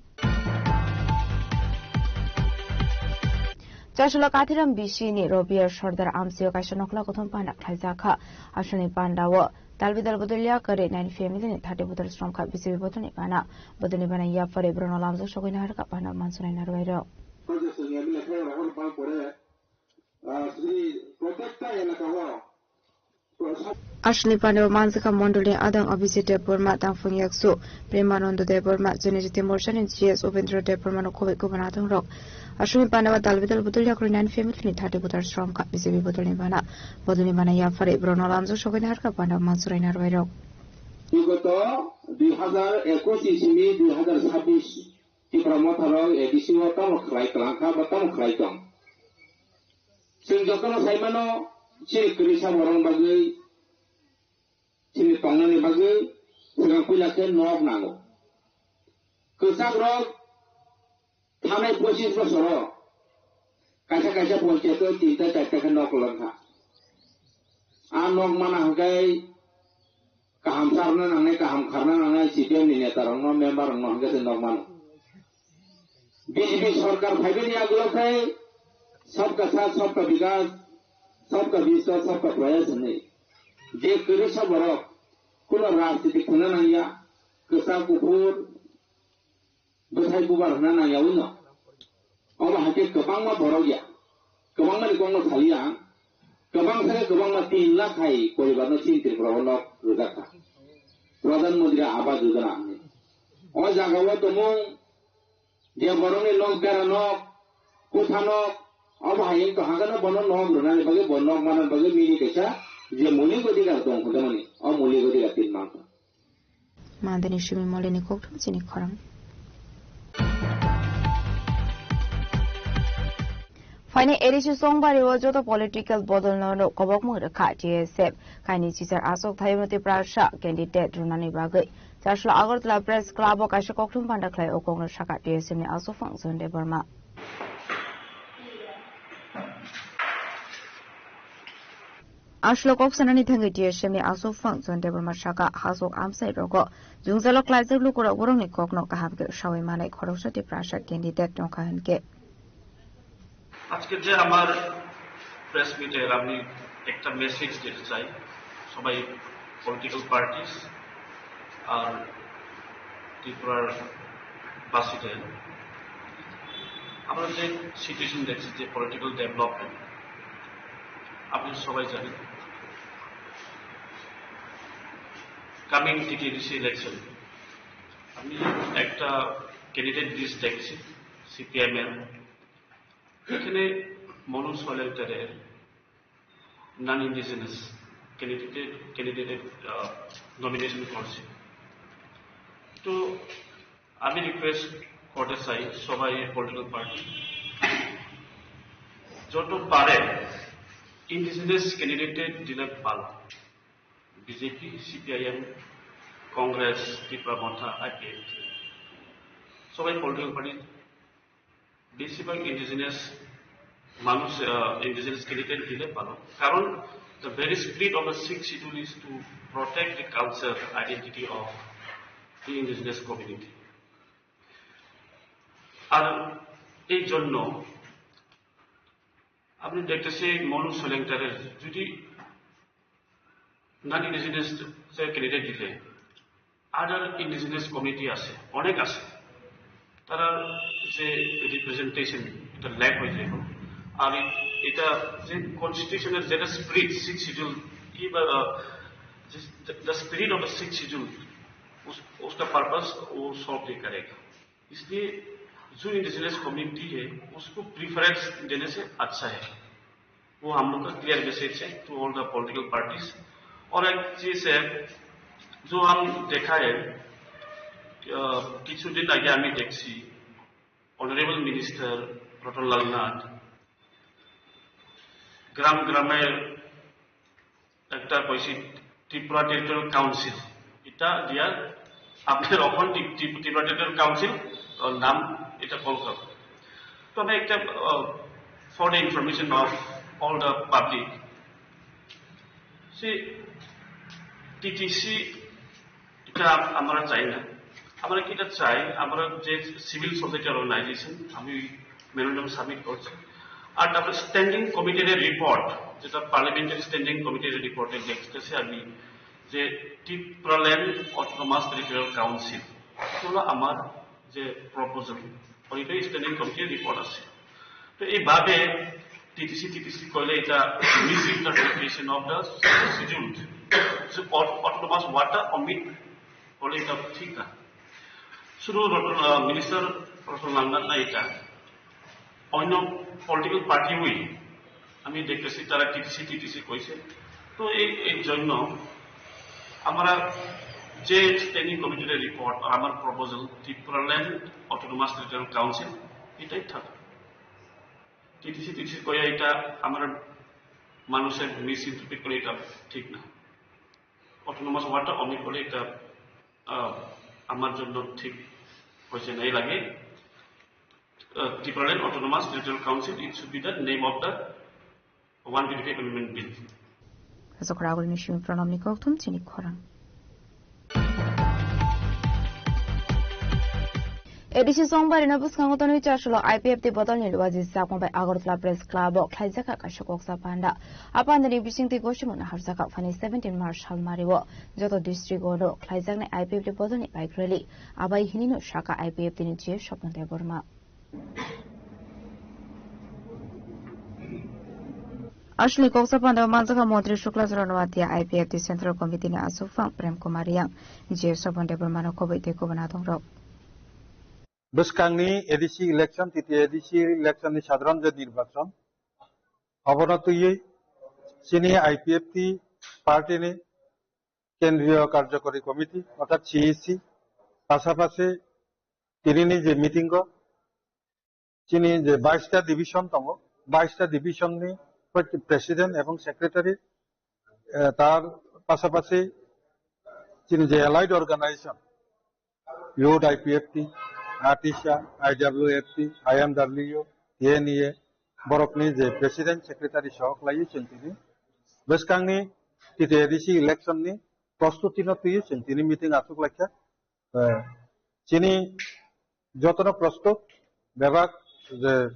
Chasula Kathiram B C ni Robia Sordar amsio kaisa nokhla kothom panda khlaijak kha. Aswkni panda o Talbidal bodol ya kwrwi nine family ni thirty bodol srom kha B J P bodol ni bana. Bodol ni bana yapharwi borokno lamjak sogwi naharkha panda mansunai narwai rok. Aswkni panda o manjakha mondol ni adang Abhijit Debbarma, Tangphung Yaksu, Premananda Debbarma, Janajati Morcha ni G S Ubendra Debbarma no khoboi kubun adang rok. Aswkni panda o Talbidal bodol ya kwrwi nine family ni thirty bodol srom kha B J P bodol ni bana. Bodol ni bana yapharwi borokno lamjak sogwi naharkha panda mansurai narwai rok. Bigoto dui hazar ekush ni simi dui hazar sabbish Tipra Motha rok A D C o tamo khlai kwlang kha ba tamo khlai tong. Chwng jotono sai mano chini kwrwisa borok bagwi, chini tongnani bagwi swkang puila khe nok nango. Kwchak rok thanai pochis bosoro kaisa kaisa ponchayat o tinta charta khe nok kwlang kha. A nok mana hwnkhe kaham charwna nangnai, kaham kharna nangnai, C P M ni neta rokno, member rokno hwnkhe se nok mano. B J P sorkar phaibani yagulo khe sabka saath, sabka vikas, sabka vishwas, sabka prayas hinwi je kwrwisa borok kuno rajniti khwna nangya, kwchak kuphur, bwthai bubar hwnna nangyawi no. Omo hai khe kwbangma borok ya, kwbangmani kokno saliya ang, kwbangsa khe kwbangma tin lakh hai poribarno chini Tripura o nok rwjak kha Pradhan Mantri Awas Yojana hinwi. O jaga o tongmung je borokni nok bera nok, kotha nok, obo hai wng tong hagano bono nok rwnani bagwi bo nok manani bagwi mili kaisa je moulik odhikar tong hwnmani, o moulik odhikar tin mankha. Mandeni simi molini kokthum chini khorang. Phaini A D C chongbari o joto political bodol no no kobokmung rwkha T S F. Kaini chichar aswk thayungno Tiprasa candidate rwnani bagwi. Chaslo Agartala Press Club o kaisa kokthum panda khlai o kokno sakha T S F ni aswk phang John Debbarma. Aswk kok sanani thangwi T S F ni aswk phang John Debbarma sakha, haswk amchai rogo jwngjalo klaijak lukurok borokni kokno kaham khe sawi manai khoroksa Tiprasa candidate tongkha hinkhe. আজকে যে আমার প্রেস মিটে আমি একটা মেসেজ দিতে চাই সবাই political parties আর ত্রিপুরার বাসীদের। আমরা যে সিচুয়েশন দেখছি, যে পলিটিক্যাল ডেভেলপমেন্ট, আপনি সবাই জানেন, কামিং টিটিডিসি ইলেকশন আমি একটা ক্যান্ডিডেট লিস্ট দেখছি সিপিআইএম এর। এখানে মনোজ সলেলকারের নন ইন্ডিজিনাস ক্যান্ডিডেট ক্যান্ডিডেট নমিনেশন করছে। তো আমি রিকোয়েস্ট করতে চাই সবাই পলিটিক্যাল পার্টি যত পারে ইন্ডিজিনাস ক্যান্ডিডেট দিলে ভালো। বিজেপি, সিপিআইএম, কংগ্রেস, ত্রিপুরা মথা, আইপিএফটি, সবাই পলিটিক্যাল পার্টি বেশিরভাগ ইন্ডিজিনাস মানুষ, ইন্ডিজিনাস ক্যান্ডিডেট দিলে ভালো। কারণ the very spirit of the Sixth Schedule is to protect the culture, identity of the indigenous community. আর এই জন্য আপনি দেখতেছি মনু সলেংটারের যদি নন ইন্ডিজিনাস ক্যান্ডিডেট দিলে আদার ইন্ডিজিনাস কমিউনিটি আছে, অনেক আছে, তারা যে রিপ্রেজেন্টেশন এটা ল্যাক হয়ে যায়। আর এ-, এটা যে কনস্টিটিউশনের যেটা স্পিরিট, সিক্স শিডিউল কি বা, আহ, যে, the spirit of the Sixth Schedule, उस, उसका पर्पस वो सॉल्व नहीं करेगा। इसलिए जो इंडिजिनस कम्युनिटी है, उसको प्रेफरेंस देने से अच्छा है। वो हम लोग का क्लियर मैसेज है to all the political parties. और एक चीज है, जो हम देखा है, আহ, কিছুদিন আগে আমি দেখছি, অনারেবল মিনিস্টার রতনলাল নাথ গ্রাম গ্রামে একটা কইছি ত্রিপুরা টেরিটোরিয়াল কাউন্সিল, এটা দিয়া আপনার অখন ত্রি-, ত্রি-, ত্রিপুরা টেরিটোরিয়াল কাউন্সিল, আহ, নাম এটা কল করো। তো আমি একটা, আহ, for the information of all the public, সে টিটিসি এটা আমরা চাই না। আমরা কি এটা চাই? আমরা যে সিভিল সোসাইটি অর্গানাইজেশন, আমি মেমোরেন্ডাম সাবমিট করছি, আর তারপরে স্ট্যান্ডিং কমিটির রিপোর্ট, যেটা পার্লামেন্টারি স্ট্যান্ডিং কমিটির রিপোর্টে দেখতেছি আমি, যে টিপ্রাল্যান্ড অটোনোমাস টেরিটোরিয়াল কাউন্সিল হলো আমার যে প্রপোজাল, ওইটাই স্ট্যান্ডিং কমিটির রিপোর্ট আছে। তো এইভাবে টিটিসি টিটিসি করলে এটা miss interpretation of the schedule. Autonomous ওয়ার্ডটা অমিট করলে এটা ঠিক না। শুধু রতন, আহ, মিনিস্টার রতন লালনাথ না, এটা অন্য পলিটিক্যাল পার্টি হই আমি দেখতেছি তারা টিটিসি টিটিসি কইছে। তো এই, এই জন্য আমরা যে স্ট্যান্ডিং কমিটির রিপোর্ট আর আমার প্রপোজাল ত্রিপুরাল্যান্ড অটোনোমাস টেরিটোরিয়াল কাউন্সিল, এটাই থাকবে। টিটিসি টিটিসি কইয়া এটা আমরা মানুষের মিস ইন্টারপ্রিট করে, এটা ঠিক না। অটোনোমাস ওয়ার্ডটা অমিট করলে এটা, আহ, আমার জন্য ঠিক হয়েছে না। এই লাগে, ah, Tripuraland autonomous territorial council, it should be the name of the one twenty-five amendment bill. Asokra agulni simi pranamni kokthum chini khorang. A D C Songbari no bwskango tonwi Chasolo I P F T bodolni luaji sakma bai Agartala Press Club o khlaijak kha kaisa koksa panda. A pandani bisingtwi gosimung naharjak kha phani seventeen March salmari o joto district o no khlaijaknai I P F T bodolni bike rally. Abai hinino saka I P F T ni G F Sopon Debbarma. Aswkni koksa panda o manjakha Montri Shukla Chorano Watia, I P F T Central Committee ni aswk phang Prem Kumar Riang, G F Sopon Debbarma no kubui tei kubun adongrok. Bwskangni A D C election, titi A D C election ni sadharan je nirbachon, obono twiwi chini I P F T party ni Kendriya Karjakori Committee, orthat C E C, pasapasi tinini je meeting o chini je baista division tongo, baista division ni president ebong secretary, eh, tar pasapasi chini je allied organization, Youth I P F T, ATISA, I W F T, I M W, T N E A, borokni je president secretary sohok lai chwng tini bwskangni titi A D C election ni prostuti no twiwi chwng tini meeting aswk laikha. Eh, chini jotono prostut bebak je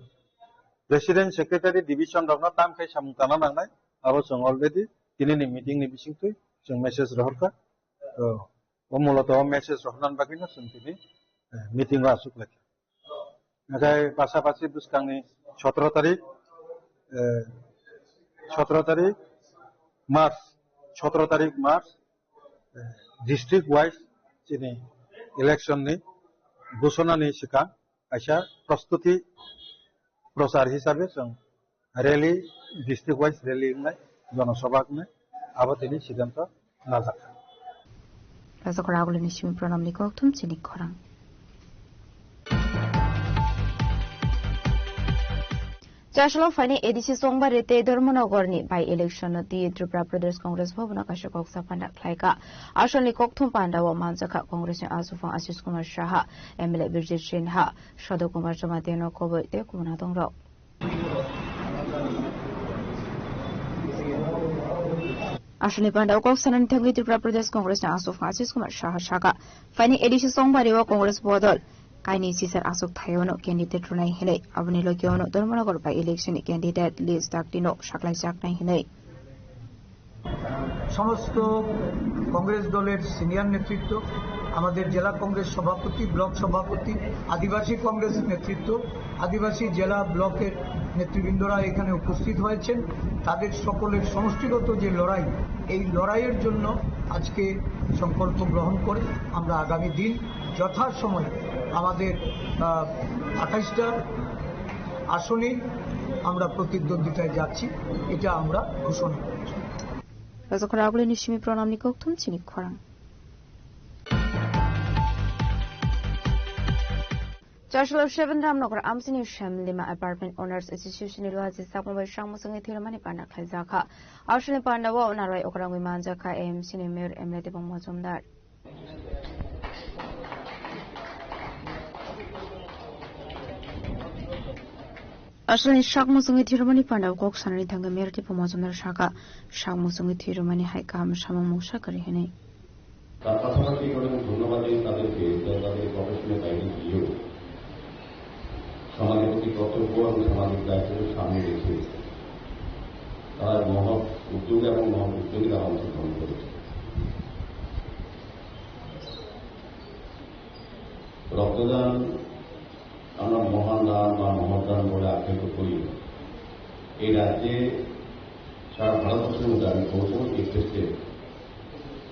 president secretary division rokno tam khai samung tana nangnai, abo chwng already tinini meeting ni bisingtwi chwng message rohorkha. To, o muloto o message rohornani bagwino chwng tini, eh, meeting o aswk laikha. Nakhai pasapasi bwskangni sotoro tarik, eh, sotoro tarik March, sotoro tarik March, eh, district wise chini election ni ghosona ni swkang kaisa prostuti prochar hisabe chwng rally, district wise rally wngnai, jonosabha wngnai, abo tini siddhanto najak. Rajak Ragulini simi pranamni kokthum chini khorang. Chasalo phainai A D C Songbari tei Dharmanagarni by-election no twi Tripura Pradesh Congress Bhavan o kaisa koksa panda khlaikha. Asalni kokthum panda o manjakha Congress ni aswk phang Ashish Kumar Saha, M L A Birjit Sinha, Sadhu Kumar Jamatia no kubui tei kubun adongrok. Aswkni panda o kok sanani thangwi Tripura Pradesh Congress ni aswk phang Ashish Kumar Saha sakha, phainai A D C Songbari o Congress bodol kainwi sisar aswk thaiwano candidate rwnai hinwi, aboni logi ono Dharmanagar by-election ni candidate list dakti no saklaijaknai hinwi. সমস্ত কংগ্রেস দলের সিনিয়র নেতৃত্ব, আমাদের জেলা কংগ্রেস সভাপতি, ব্লক সভাপতি, আদিবাসী কংগ্রেস নেতৃত্ব, আদিবাসী জেলা ব্লকের নেতৃবৃন্দরা এখানে উপস্থিত হয়েছেন। তাদের সকলের সমষ্টিগত যে লড়াই, এই লড়াইয়ের জন্য আজকে সংকল্প গ্রহণ করে আমরা আগামী দিন যথাসময়ে আমাদের আঠাশটা আসনে আমরা প্রতিদ্বন্দ্বিতায় যাচ্ছি, এটা আমরা ঘোষণা করছি। Rajakhor agulini simi pranamni kokthum chini khorang. Chaslo seven Ramnagar amsini Shamlima Apartment Owners Association ni luaji sakma bai sangmo songwi thwiramani panda khlaijakha. Aswlni panda o narwai okrangwi manjakha A M C ni Mayor M L A Debong Mojumdar. Aswlni sak muchungwi thwirwmani panda kok sanani thangwi Mayor Debong Mojumdar saka, sak muchungwi thwirwmani hai kaham samung mungsa kwrwi hwnwi. তার পাশাপাশি এখানে আমি ধন্যবাদ জানাই তাদেরকে, যারা তাদের প্রফেশনের বাইরে গিয়েও সমাজের প্রতি কর্তব্য এবং সামাজিক দায়িত্বকে সামনে রেখে তারা মহৎ উদ্যোগে এবং মহৎ উদ্যোগে তারা অংশগ্রহণ করেছে। রক্তদান আমরা মহান দান বা মহৎ দান বলে আখ্যায়িত করি। এই রাজ্যে সারা ভারতবর্ষের মধ্যে আমি পৌঁছানো এই ক্ষেত্রে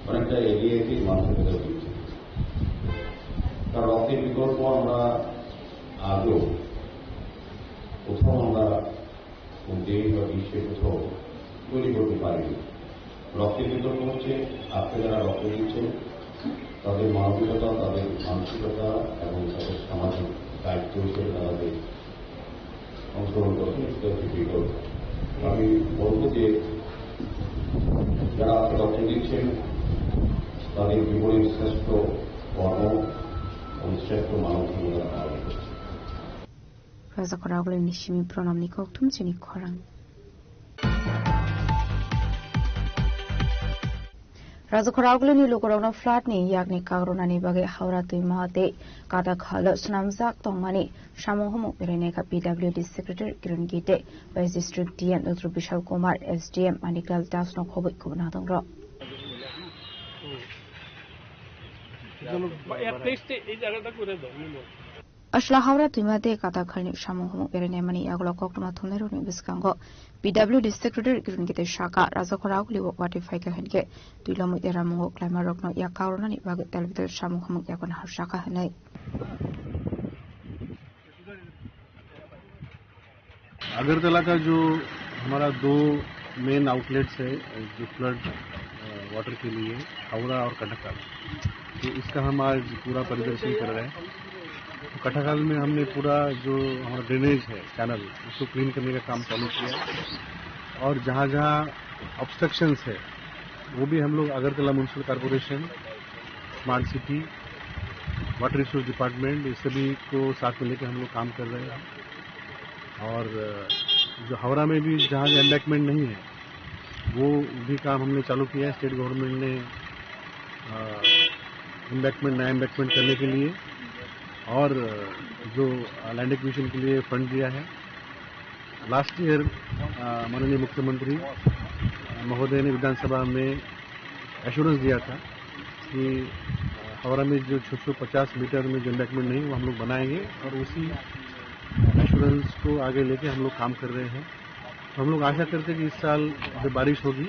অনেকটা এগিয়ে এসে মানুষের কাছে দিচ্ছে। কারণ রক্তের বিকল্প আমরা আজও কোথাও আমরা কোন দেশ বা বিশ্বে কোথাও তৈরি করতে পারিনি। রক্তের বিকল্প হচ্ছে আজকে যারা রক্ত দিচ্ছেন, তাদের মানবিকতা, তাদের মানসিকতা এবং তাদের সামাজিক দায়িত্ব হিসেবে তারা যে অংশগ্রহণ করছেন, সেটা হচ্ছে বিকল্প। আমি বলবো যে যারা আজকে রক্ত দিচ্ছেন, তাদের জীবনের শ্রেষ্ঠ কর্ম এবং শ্রেষ্ঠ মানব সমাজের আহ্বান করছি। Rajakhor agulini simi pranamni kokthum chini khorang. Rajakhor agulini lukurokno flood ni yakni kagrwnani bagwi Howrah twima tei Katakhalo swnamjak tongmani samung humung berainai kha P W D Secretary Kiran Gite, West District D M Doctor Bishal Kumar, S D M Maniklal Das no khobwi kubun hadongrok. Aswla Howrah twima tei Katakhalni samung humung berainaimani yagulo koktwma thumnairokni bwskango P W D Secretary Kiran Gite saka, Rajakhor agulio watwi phaikha hinkhe twi lomwi eramungo klaimarokno yak kagrwnani bagwi tel bitel samung humung yakuna hapsakha hwnwi. Agartala का जो हमारा दो main outlets है, जो फ्लड, अ, वाटर के लिए, हावड़ा और कटकल, तो इसका हम आज पूरा परिदर्शन कर रहे हैं। तो कटकल में हमने पूरा जो हमारा ड्रेनेज है, कैनल, उसको क्लीन करने का काम चालू किया है। और जहाँ जहाँ ऑब्स्ट्रक्शंस है, वो भी हम लोग Agartala municipal corporation, smart city, water resource department, ये सभी को साथ में लेकर हम लोग काम कर रहे हैं। और, अ, जो हावड़ा में भी जहाँ एम्बैंकमेंट नहीं है, वो भी काम हमने चालू किया है। स्टेट गवर्नमेंट ने, अ, एम्बैंकमेंट, नया एम्बैंकमेंट करने के लिए और, अ, जो लैंड एक्विजिशन के लिए फंड दिया है। लास्ट ईयर, अ, माननीय मुख्यमंत्री, अ, महोदय ने विधानसभा में एश्योरेंस दिया था कि, अ, हावड़ा में जो छह सौ पचास मीटर में जो एम्बैंकमेंट नहीं, वो हम लोग बनाएंगे और उसी एश्योरेंस को आगे लेके हम लोग काम कर रहे हैं। तो हम लोग आशा करते हैं कि इस साल जब बारिश होगी,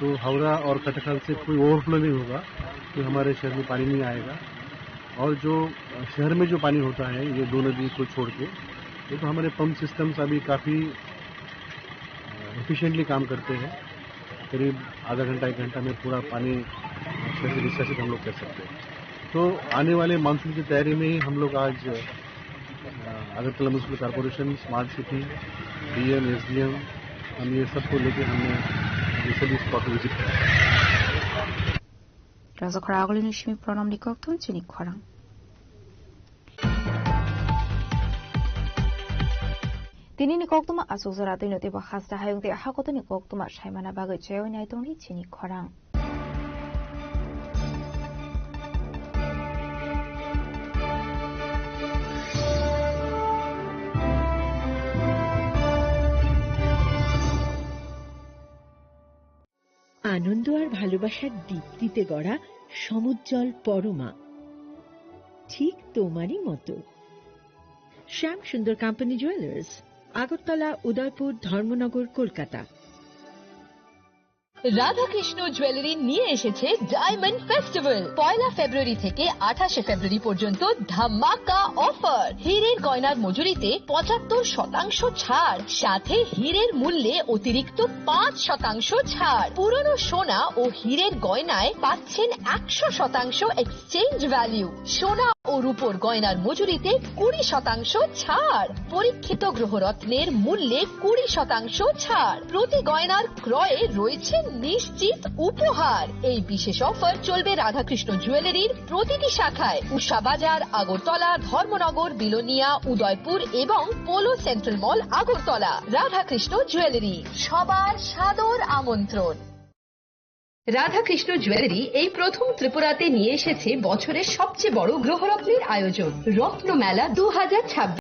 तो हावड़ा और कटकल से कोई ओवरफ्लो नहीं होगा, तो हमारे शहर में पानी नहीं आएगा। और जो, अ, शहर में जो पानी होता है, ये दो नदी को छोड़ के, वो तो हमारे पंप सिस्टम्स अभी काफ़ी, अ, एफिशिएंटली काम करते हैं। करीब आधा घंटा, एक घंटा में पूरा पानी शहर से डिस्चार्ज हम लोग कर सकते हैं। तो आने वाले मानसून की तैयारी में ही हम लोग आज, अ, Agartala municipal corporation, smart city, DM, SDM, हम ये सबको लेके हमने ये सभी स्पॉट विजिट किया। Rajakhor agulini simi pranamni kokthum chini khorang. Tinini koktwma aswk jora twino teibo hasta hayung tei hakotoni koktwma saimana bagwi chaywi naitongdi chini khorang. আনন্দ আর ভালোবাসার দীপ্তিতে গড়া সমুজ্জ্বল পরমা, ঠিক তোমারই মতো। শ্যাম সুন্দর কোম্পানি জুয়েলার্স, আগরতলা, উদয়পুর, ধর্মনগর, কলকাতা। রাধাকৃষ্ণ জুয়েলারি নিয়ে এসেছে ডায়মন্ড ফেস্টিভ্যাল। পয়লা ফেব্রুয়ারি থেকে আঠাশে ফেব্রুয়ারি পর্যন্ত ধামাকা অফার। হীরের গয়নার মজুরিতে পঁচাত্তর শতাংশ ছাড়, সাথে হীরের মূল্যে অতিরিক্ত পাঁচ শতাংশ ছাড়। পুরনো সোনা ও হীরের গয়নায় পাচ্ছেন একশো শতাংশ এক্সচেঞ্জ ভ্যালু। সোনা ও রূপোর গয়নার মজুরিতে কুড়ি শতাংশ ছাড়। পরীক্ষিত গ্রহরত্নের মূল্যে কুড়ি শতাংশ ছাড়। প্রতি গয়নার ক্রয়ে রয়েছে নিশ্চিত উপহার। এই বিশেষ অফার চলবে রাধাকৃষ্ণ জুয়েলারির প্রতিটি শাখায়, উষা বাজার, আগরতলা, ধর্মনগর, বিলোনিয়া, উদয়পুর এবং পোলো সেন্ট্রাল মল, আগরতলা। রাধাকৃষ্ণ জুয়েলারি, সবার সাদর আমন্ত্রণ। রাধাকৃষ্ণ জুয়েলারি এই প্রথম ত্রিপুরাতে নিয়ে এসেছে বছরের সবচেয়ে বড় গ্রহরত্নের আয়োজন, রত্নমেলা দু হাজার ছাব্বিশ।